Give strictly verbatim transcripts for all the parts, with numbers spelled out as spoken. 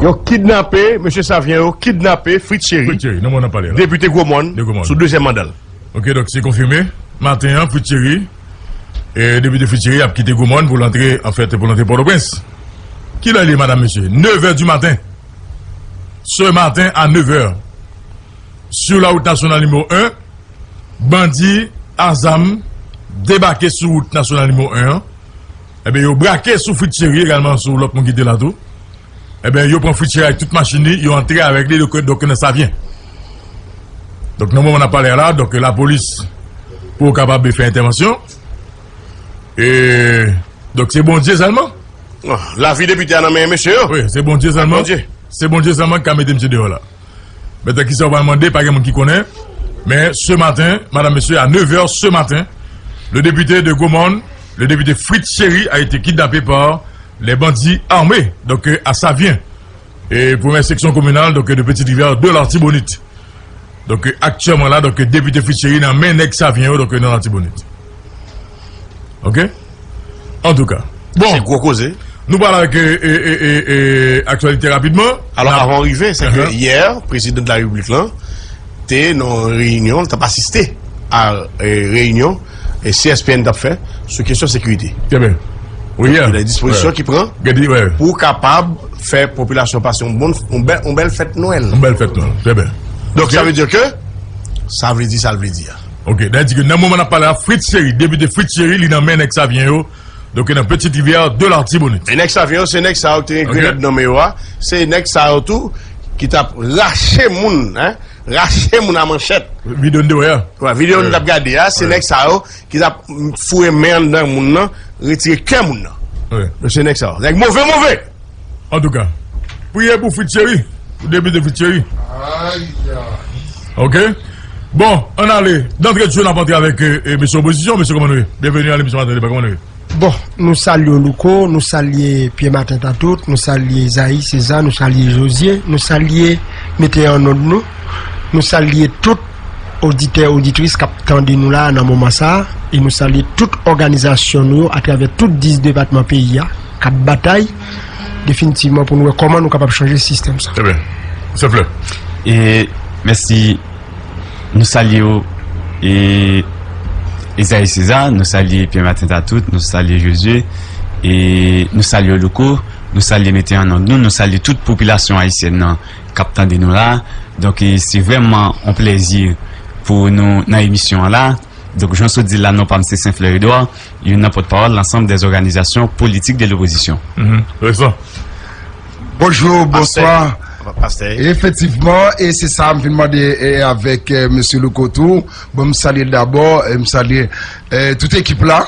Yo kidnape, mesye Savyen yo kidnape Fritz Chéry, Fritz Chéry, nan mwen nan pale la. Depite Gwomòn, De Gwomòn. Sou dezyèm manda l. Ok, donk se konfime. Maten an, Fritz Chéry, e, depite Fritz Chéry ap kite Gwomòn pou l antre, anfèt, pou l antre Pòtoprens. Kilè li ye, madam, mesye? Nevè di maten. Ce matin à neuf heures, sur la route nationale numéro un, bandi a zam debake sou wout nasyonal nimewo en an. Ebyen, yo brake sou Fritz Chéry egalman, sou lòt moun ki te la tou. Ebyen, yo pran Fritz Chéry ak tout machin li, yo antre avèk li, donk, donk nan Savyen. Donk, nan moman n ap pale a la, donk, lapolis pou kapab fè entèvansyon. E, donk, se Bondye sèlman. Ah, lavi depite a nan men mesye yo. Wi, se Bondye sèlman. Bondye. Se Bondye sèlman ki ka mete misye deyò la. Mentnan, kisa w pral mande, pa gen moun ki konnen. Men, ce matin, madame, monsieur, à neuf heures ce matin, le député de Gaumont, le député Fritz Chéry, a été kidnappé par les bandits armés, donc, euh, à Savien, et première section communale, donc, de Petite Rivière de l'Artibonite. Donk, aktyèlman la, donk, depite Fritz Chéry nan men nèg Savyen yo, donk, nan Latibonit. Ok? Antouka. Bon. Se gwo koze. Nou pral avèk, e, e, e, e, e, aktyalite rapidman. Alò, avan w rive, se ke yè, prezidan de la repiblik lan te nan reyinyon, l t ap asiste a, e, reyinyon, e, C S P N t ap fè sou kesyon sekirite. Trè byen. Wi, yè. Gen de dispozisyon ki pran pou kapab fè popilasyon pase yon bon, yon bèl, yon bèl fèt Nwèl. Yon bèl fèt Nwèl. Trè byen. Donk, sa vle di ke, sa vle di sa l vle di a. Ok, dayè di ke nan moman n ap pale a, Fritz Chéry, depite Fritz Chéry, li nan men nèg Savyen yo. Donk, nan Petite Rivière de l'Artibonite. E nèg Savyen yo, se nèg sa yo ki te gen grenad nan men yo a. Se nèg sa yo tou ki t ap rache moun, hein, rache moun a manchèt. Videyo n te wè a. Wi, videyo n t ap gade a, se nèg sa yo ki t ap foure men anndan moun nan, retire kè moun nan. Wi. Men se nèg sa yo. Nèg move, move! Antouka, priye pou Fritz Chéry, pou depite Fritz Chéry. Ok? Bon, ann ale. D'entrée de jeu, n ap antre avèk, e, e, mesye opozisyon. Mesye, kòman nou ye? Byenveni nan emisyon Maten Deba, kòman nou ye? Bon, nou salye w, Louko, nou salye Pyè Maten Tatout, nou salye Zayi Seza, nou salye Jozye, nou salye Mete an Nòd nou, nou salye tout oditè, oditris k ap tande nou la nan moman sa a, e nou salye tout òganizasyon nou yo atravè tout dis depatman peyi a, k ap batay definitivman pou nou wè kòman nou kapab chanje sistèm sa. Trè byen. Sè Flè. E mèsi. Nou salye w, e, Ezayi Seza, nou salye Pyè Maten Tatout, nou salye Jozye, e nou salye w, Louko, nou salye Mete an Nòd nou, nou salye tout popilasyon ayisyèn nan k ap tande nou la. Donk, e, se vrèman yon plèzi pou nou nan emisyon an la. Donk, jan w sot di l la, non pa m se Senflè Edouard, youn nan pòtpawòl L'Ensemble des Organisations Politiques de l'Opposition. Mhm. Rèstan. Bonjou, bonswa. Pastè. Efektivman, e se sa m vin mande, e, avèk, e, mesye Louko tou. Bon, m salye l dabò, e m salye, e, tout ekip la,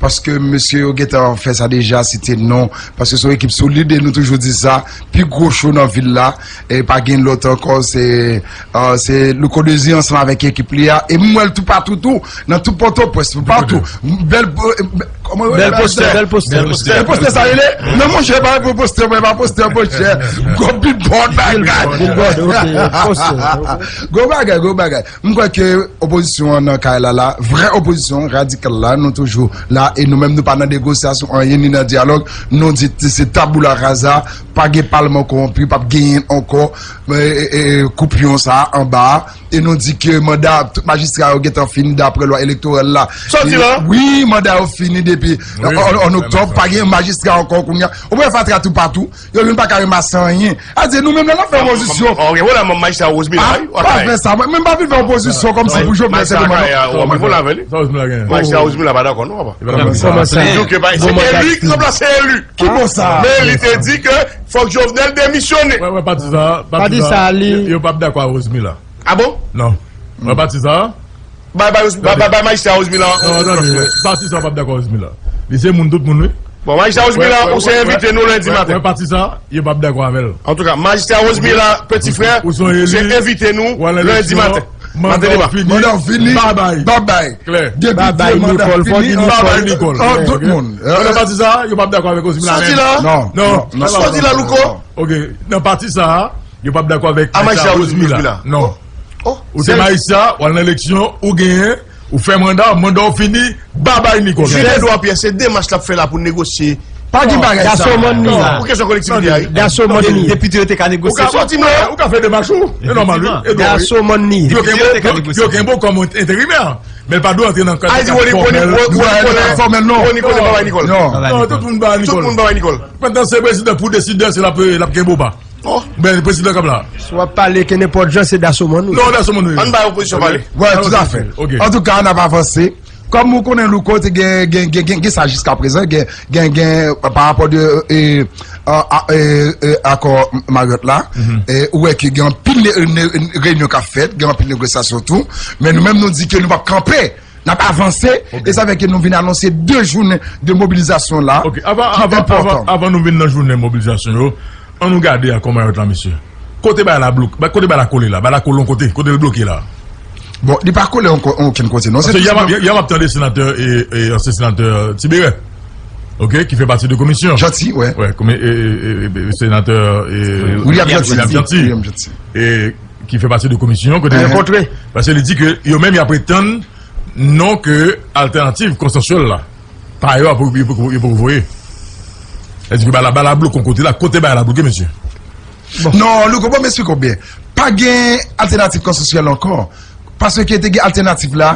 paske mesye yo gentan fè sa deja, site non, paske se yon ekip solid, e nou toujou di sa, pi gwo cho nan vil la, e pa gen lòt ankò, se, e, se Louko Dezi ansanm avèk ekip li a, e m wè l toupatou tou, nan tout Pòtoprens, toupatou. Bèl, e, kòman yo rele bèl postè, bèl postè. Bèl postè. Bèl postè sa rele? Non, monchè, pa pou postè, mwen pa postè, monchè. Gwo billboard bagay. Billboard, billboard, ok, postè, ok. Gwo bagay, gwo bagay. M kwè ke opozisyon an nan kay la, la, vrè opozisyon radikal la, nou toujou la, e nou menm nou pa nan negosyasyon, anyen, ni nan dyalòg, nou di se tabula rasa, pa gen palman kowonpi, p ap genyen ankò, e, e, e, koupyon sa a anba a, e nou di ke manda tout majistra yo gentan fini daprè lwa elektoral la. Sòti la? Wi, manda yo fini depi an, an oktòb, pa gen majistra ankò kounye a. Ou wè fatra toupatou, yo youn pa ka ranmase anyen. A di nou menm lè n ap fè opozisyon. Ok, vwala, majistra Rosemila, wi. Pa fè sa. Mwen menm pa vin fè opozisyon kòmsi pou Jovenel se demann. Majistra Rosemila pa dakò, non, papa. Kòman sa? Li di ke se eli k ranplase eli. Ki bò sa? Men li te di ke fòk Jovenel demisyone. Wè, wè, pati sa, pati sa, yo, yo p ap dakò a Rosemila. A bon? Non. Wè, pati sa. Bay, bay, bay, bay, bay majistra Rosemila. Non, tande, pati sa p ap dakò Rosemila. Li se moun tout moun, wi. Bon, majistra Rosemila, ou se envite nou lendi maten. Wè, pati sa, yo p ap dakò avè l. Antouka, majistra Rosemila, peti frè, ou se envite nou lendi maten. Manda w fini. Manda w fini. Babay. Babay. Klè. Babay Nikòl, fò di Nikòl. Babay Nikòl. Tout moun. Nan pati sa, yo p ap dakò avèk Rosemila menm. Sòti la. Non, non, non. Sòti la, Louko. Ok, nan pati sa, yo p ap dakò avèk majistra Rosemila. Non. Ou se majistra, w al nan eleksyon, ou genyen, ou fè manda, manda w fini, babay Nikòl. Jide dwa pyè, se demach l ap fè la pou negosye Pa gen bagay sa. That's your money. Non, pou kesyon kolektivite a, wi. That's your money. Depite yo te ka negosye. Ou ka kontinye, ou ka fè demach ou. E nòmal, wi. E dwa, wi. That's your money. Yo gen bon, yo gen bon kòm enterimè. Men l pa dwe antre nan kad fòmèl. Fòmèl, non. Nicole, pa bay Nicole. Non, tout moun bay Nicole. Tout moun bay Nicole. Pandan se prezidan pou desidè, se l ap, l ap kenbe w pa. Ben, prezidan k ap la. Si w ap pale ke nenpòt jan, se dasomann ou ye. Non, dasomann ou ye. Ann bay opozisyon pale. Wè, tout à fait. Ok. Antouka, n ap avanse. Kòm ou konnen, Louko te gen, gen, gen, gen, gen sa jiska prezan, gen, gen, gen, pa rapò de, e, a, a, e, e, akò Marriott la, e, ou wè ke gen anpil ne, ne, reyinyon k ap fèt, gen anpil negosyasyon tou, men nou menm nou di ke nou p ap kanpe, n ap avanse, e sa fè ke nou vin anonse de jounen de mobilizasyon la, ki enpòtan. Ok, avan, avan, avan, avan nou vin nan jounen mobilizasyon yo, ann nou gade akò Marriott la, mesye. Kote bagay la blok-, ba-, kote bagay la kole la? Bagay la kole yon kote, kote l bloke la? Bon, li pa kole yon ko-, yon okenn kote, non. Paske yè m ap, yè m ap tande senatè, e, e, ansyen senatè Tibere, ok, ki fè pati de komisyon. Jeanty, wè. Wè, komi-, e, e, e, e, senatè, e, William Jeanty. William Jeanty. William Jeanty. E, ki fè pati de komisyon, kote, paske li di ke yo menm y ap etann non ke altènativ konsansyèl la. Pa yo, yo poko, yo poko voye. Èske bagay la, bagay la bloke yon kote la? Kote bagay la bloke, mesye? Non, Louko, bon, m esplike w byen. Pa gen altènativ konsansyèl ankò. Paske te gen altènativ la,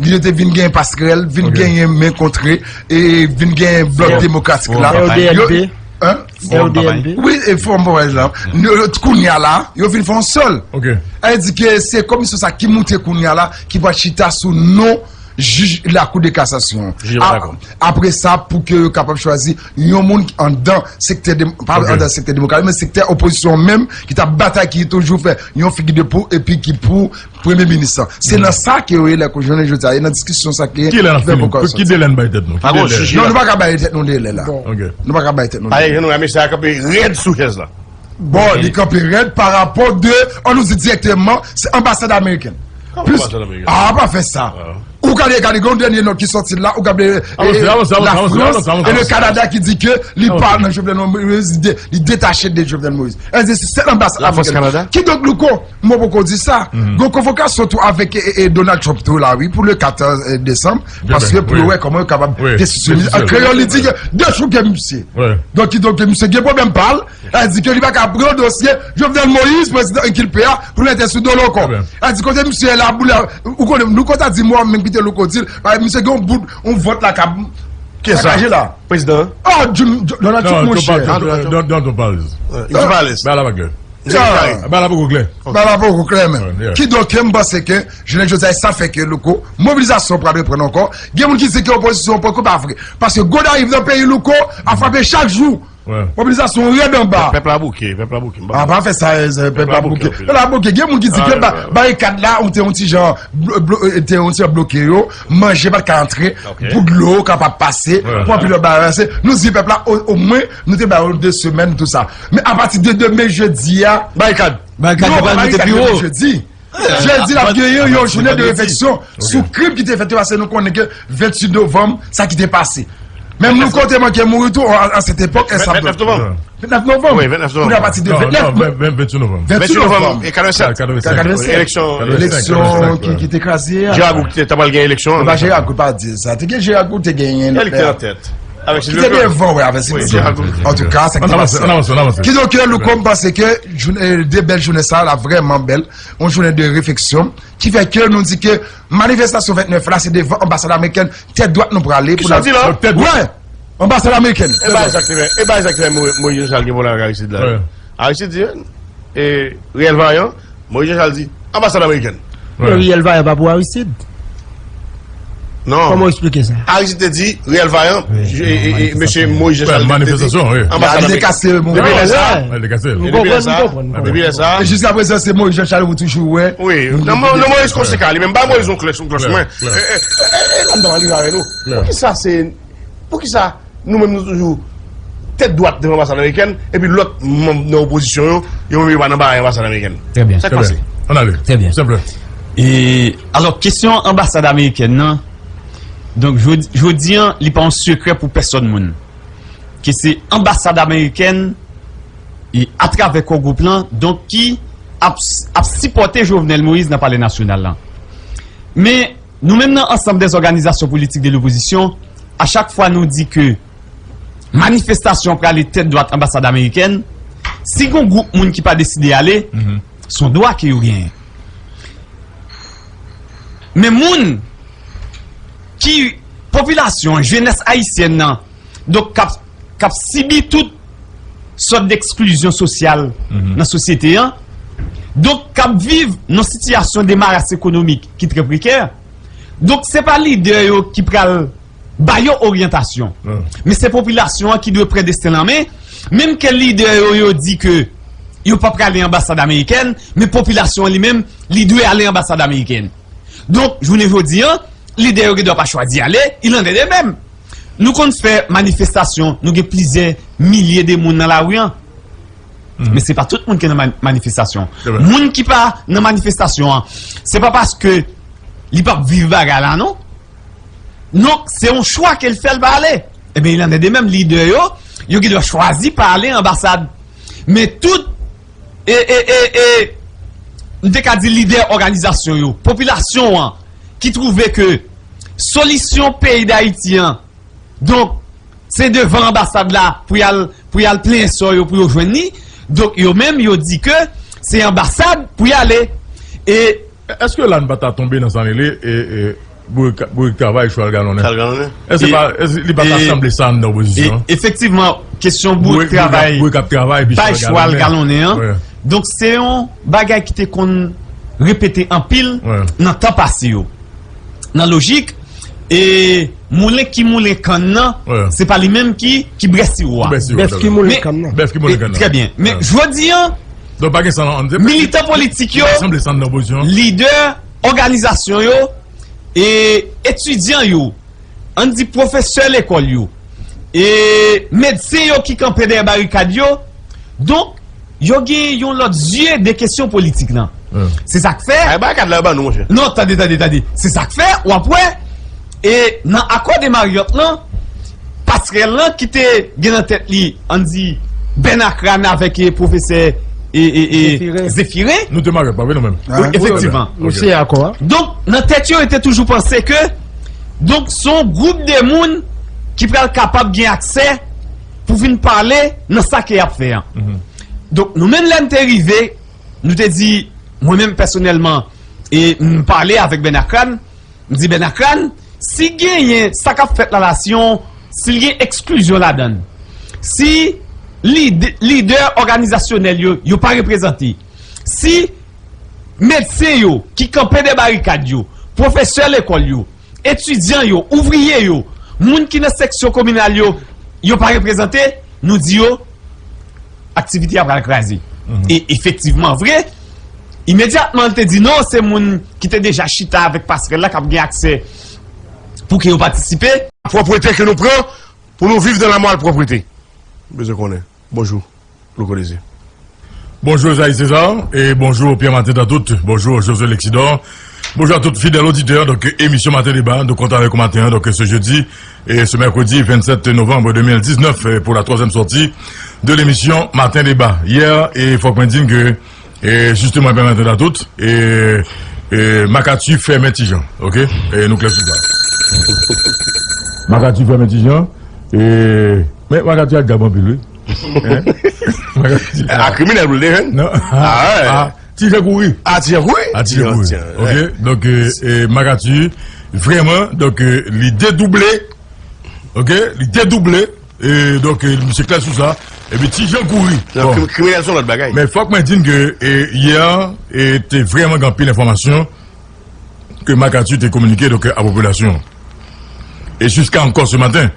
li te vin gen pasrèl, vin genyen men kontre, e vin gen blòk demokratik la. L D N P. Hein? L D N P. Wi, e Fòm Pawèl la. Kounye a la, yo vin fè yon sèl. Ok. Sa vle di ke se komisyon sa ki moute kounye a la, ki pral chita sou non jij Lakou de Kasasyon. Jij pa dakò. Apre sa, pou ke yo kapab chwazi yon moun ki anndan sektè dem-, pa anndan sektè demokratik, men sektè opozisyon menm, ki t ap batay, ki toujou fè yon figi de pou, epi ki pou premye minis lan. Se nan sa ke yo ye lè ke jounen jodi a, e nan diskisyon sa ke... Ki lè n ap fini? Ki délè n bay tèt nou? Ki délè? Non, nou pa ka bay tèt nou délè la. Ok. Nou pa ka bay tèt nou délè. Mesye a kanpe rèd sou chèz la. Bon, li kanpe rèd pa rapò de, ann nou di dirèkteman, se anbasad amerikèn. Kòman anbasad amerikèn? Ah, pa fè sa. Ou ka gade yon dènye nòt ki sòti la, ou ka gade, eh, Lafrans e le Kanada ki di ke li pa nan Jovenel Moïse, li de-, li detache de Jovenel Moïse. Sa vle di se sèl anbasad amerikèn. Kidonk, Louko, mwen poko di sa. Gon konvokasyon tou avèk, eh, eh, Donald Trump tou la, wi, pou le kat, eh, desanm, paske pou yo wè kòman yo kapab destitiye. An kreyòl, li di ke dechouke misye. Donk, kidonk, misye gen pwoblèm pa l. Sa vle di ke li pa ka pran dosye Jovenel Moïse, prezidan enkilpe a, pou l mete sou do l ankò. Sa vle di kote misye ye la, boule, ou konnen, nou konn ta di mò, menm kite Louko di l, paske misye gen yon bout, yon vant la k ap sakaje la. Prezidan an? Oh, Donald Trump, monchè. Donald Trump. Bagay la pa klè. Bagay la poko klè. Bagay la poko klè menm. Kidonk, m panse ke jounen jodi a, sa fè ke, Louko, mobilizasyon pral reprann ankò. Gen moun ki di ke opozisyon poko, pa vre. Paske Gonayiv nan peyi Louko ap frape chak jou. Mobilizasyon rèd anba. Pèp la bouke, pèp la bouke. Ah, pa fè sa, eh, pèp la bouke. Pèp la bouke. Gen moun ki di ke ba-, barikad la, ou te yon ti jan blo-, blo-, eh, te yon ti jan bloke yo, manje pa t ka antre, pou dlo kapab pase, pou anpil lòt bagay pase. Nou di pèp la, o-, omwen, nou te ba yo de semèn, tou sa. Men apati de demen jedi a, barikad. Barikad yo pral mete pi wo. Jedi, l ap genyen yon jounen de refleksyon sou krim ki te fèt yo, paske nou konnen ke venntuit novanm, sa ki te pase. Menm Louko te manke mouri tou, a, a sèt epòk, e sa. Vennèf novanm. Vennèf novanm. Wi, vennèf novanm. Pou n a pati de vennèf novanm. Venntuit novanm. Venntuit novanm. E katrevennsèt. Katrevennsèt. Eleksyon. Eleksyon ki, ki te kraze a. Gerard Gou te, ta pral gen eleksyon. E pa Gerard Gou pa di sa. Te gen Gerard Gou te genyen. Ki te devan, wi, avèk Sylvie Claude. Antouka, sa ki te pase. Kidonk, Louko, m panse ke de bèl jounen sa la, vrèman bèl. Yon jounen de refleksyon, ki fè ke nou di ke manifestasyon vennèf la, se devan anbasad amerikèn, tèt dwat nou prale pou n al. Kisa w di la? Tèt dwat. Wi, anbasad amerikèn. E ba egzakteman, e ba egzakteman Mo-, Moïse Jean Charles gen pwoblèm ak Aristide la. Wi. Aristide di, e, Réel Vaillant, Moïse Jean Charles di, anbasad amerikèn. Wi. Réel Vaillant pa pou Aristide. Non. Kòman w eksplike sa? Aristide te di, Réel Vaillant, e, e, e, mesye Moïse Jean Charles te di, anbasad amerikèn. Depi lè sa, depi lè sa, depi lè sa. E jiska prezan, se Moïse Jean Charles ou toujou wè. Wi, nan Mo-, nan Moïse konsekan, li menm pa Moïse yon klòch, yon klòch mwen. E, e, e, e, la m ta pale avè nou. Poukisa se, poukisa nou menm nou toujou tèt dwat devan anbasad amerikèn, epi lòt manm nan opozisyon yo, yo menm yo pa nan bagay anbasad amerikèn? Trè byen. Sa k pase? Ann ale. Trè byen. Senp. E, alò, kesyon anbasad amerikèn nan, donk, jodi, jodi an, li pa yon sekrè pou pèsòn moun. Ke se anbasad amerikèn, e, atravè Core Group lan, donk, ki ap, ap sipòte Jovenel Moïse nan Palè Nasyonal lan. Men, nou menm nan Ensemble des organisations politiques de l'opposition, a chak fwa nou di ke Manifestasyon prale tèt dwat anbasad amerikèn. Si gon gwoup moun ki pa deside ale, se yon dwa ke yo genyen. Men moun ki, popilasyon, jenès ayisyèn nan, donk k ap, k ap sibi tout sòt d'eksklizyon sosyal nan sosyete an, donk k ap viv nan sitiyasyon de maras ekonomik ki trè prekè. Donk se pa lidè yo ki pral ba yo oryantasyon. Men se popilasyon an ki dwe pran desten l an men, menm ke lidè yo, yo di ke yo p ap prale anbasad amerikèn, men popilasyon an li menm, li dwe ale anbasad amerikèn. Donk, jounen jodi an, lidè yo gen dwa pa chwazi ale, il en est de même. Nou konn fè manifestasyon, nou gen plizyè milye de moun nan lari an. Men se pa tout moun ki nan man- manifestasyon. Moun ki pa nan manifestasyon an, se pa paske li p ap viv bagay la, non. Non, se yon chwa ke l fè, l pa ale. Ebyen, il en est de même, lidè yo, yo gen dwa chwazi pa ale anbasad. Men tout, e, e, e, e, m te ka di lidè òganizasyon yo, popilasyon an, ki twouve ke solisyon peyi Dayiti an, donk, se devan anbasad la pou y al, pou y al plenyen sò yo pou yo jwenn li. Donk, yo menm, yo di ke se anbasad pou y ale. E Èske la n pa ta tonbe nan sa n rele, e, e, bourik, bourik travay, chwal galonnen? Chwal galonnen. Èske pa, èske li pa ta sanble sa anndan opozisyon an? Efektivman, kesyon bourik travay, bourik ap travay, epi bay chwal galonnen an. Donk, se yon bagay ki te konn repete anpil nan tan pase yo. Nan lojik, e moulen ki moulen kann nan, se pa li menm ki, ki brè siwo a. Bèf ki moulen kann nan. Bèf ki moulen kann nan. Trè byen. Men jodi an, militan politik yo, lidè òganizasyon yo, e etidyan yo, ann di pwofesè lekòl yo, e medsen yo ki kanpe dèyè barikad yo. Donk, yo gen yon lòt zye de kesyon politik lan. Se sa k fè. Ay, barikad la, yo ban nou, monchè. Non, tande, tande, tande. Se sa k fè, w ap wè, e nan akò de Maryòt lan, pasrèl lan ki te gen nan tèt li, ann di, Bènakran avèk, e, pwofesè, e, e, e, Zefiren. Nou te Maryòt, pa vre, nou menm? Wi, efektivman. Nou siyen akò a. Donk, nan tèt yo, yo te toujou panse ke, donk, se yon gwoup de moun ki pral kapab gen aksè pou vin pale nan sa ke y ap fè an. Donk, nou menm, lè n te rive, nou te di, mwen menm pèsonèlman, e m pale avèk Bènakran, m di, Bènakran, si genyen sa k ap fèt la la, si yon, si l gen eksklizyon ladan l, si lide, lidè òganizasyonèl yo, yo pa reprezante, si medsen yo ki kanpe dèyè barikad yo, pwofesè lekòl yo, etidyan yo, ouvriye yo, moun ki nan seksyon kominal yo, yo pa reprezante, nou di yo, aktivite a pral kraze. E efektivman vre, imedyatman, l te di non, se moun ki te deja chita avèk pasrèl la k ap gen aksè pou ke yo patisipe. Pwòpte ke nou pran pou nou viv nan lamwal pwòpte. Bezwen konnen. Bonjou. Louko Désir. Bonjou, Jair César, e bonjou, Pierre Martin Tantout. Bonjou, Josué Lexidor. Bonjou a tout fidèl oditè, donk, emisyon Maten Deba, nou kontan avèk ou maten an, donk, se jedi, e se mèkredi vennsèt novanm de mil diznèf, e pou la twazyèm sòti de lemisyon Maten Deba. Yè, e fòk mwen di n ke, e jisteman, Pierre Martin Tantout, e, e Marc Arthur fèmen Ti Jan, oke? E nou klè sou sa. Marc Arthur fèmen Ti Jan, e, men Marc Arthur agab anpil, wi. Hein? A kriminèl pou l te jwenn. Non. Ah, ouais. Ah, Ti Jan kouri. Ah, Ti Jan kouri? Ah, Ti Jan kouri. Ti Jan, ouais. Ok, donk, euh, euh, Marc Arthur, vrèman, donk, euh, li dedouble. Ok, li dedouble. E donk, euh, misye klè sou sa. Epi Ti Jan kouri. Non, bon. Krim-, kriminèl se yon lòt bagay. Men fòk mwen di n ke, euh, yè, euh, te vrèman gen anpil enfòmasyon ke Marc Arthur te kominike, donk, a popilasyon an. E jiska ankò se maten,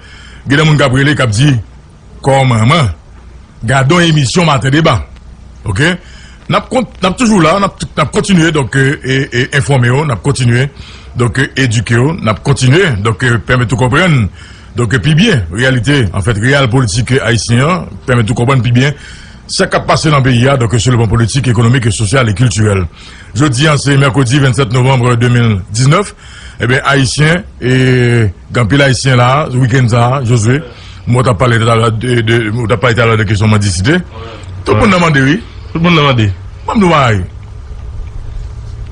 gen de moun k ap rele, k ap di, kòman, gade yon emisyon Maten Deba. Oke? N ap kont-, n ap toujou la, n ap, n ap kontinye, donk, e, e, e, enfòme w, n ap kontinye, donk, e, edike w, n ap kontinye, donk, e, pèmèt ou konprann, donk, e, pi byen, reyalite, anfèt, reyal politik ayisyen an, pèmèt ou konprann pi byen sa k ap pase nan peyi a, donk, sou le plan politik, ekonomik, e sosyal e kiltirèl. Jodi a, se mèkredi vennsèt novanm de mil diznèf. Ebyen, Ayisyen, e, gen anpil Ayisyen la, wikenn sa a, Josué, mwen t ap pale talè de, de, mwen t ap pale talè de kesyon mendisite. Tout moun nan mande, wi. Tout moun nan mande. Ban m di w bagay.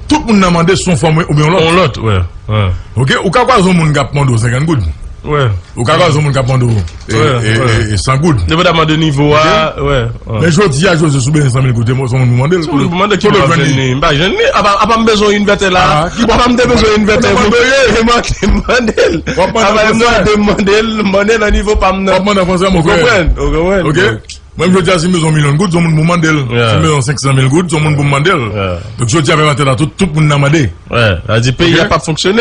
Tout moun nan mande sou yon fòm oubyen yon lòt. Yon lòt, wi, wi. Ok, ou ka kwaze yon moun k ap mande w senkant goud. Ou ka gade yon moun k ap mande w e, e, e, e san goud. Depandaman de nivo a, wè. Men jodi a, Jozye, si w bezwen san mil goud, se yon moun pou mande l. Se yon moun pou mande l ki pou ap jwenn li. M pa jwenn li. Apa, apa m bezwen yon envètè la. Apa m te bezwen yon envètè. Mande l. Apa m mande l, mande l, mande l nan nivo pa m nan. W ap mande an fransè, mon frè. Ou konprann? Ou konprann? Ok. Mwen, jodi a, si m bezwen yon milyon goud, se yon moun pou mande l. Si m bezwen senk san mil goud, se yon moun pou m mande l. Donk, jodi a, fè maten la, tout, tout moun nan mande. Sa di peyi a p ap fonksyone.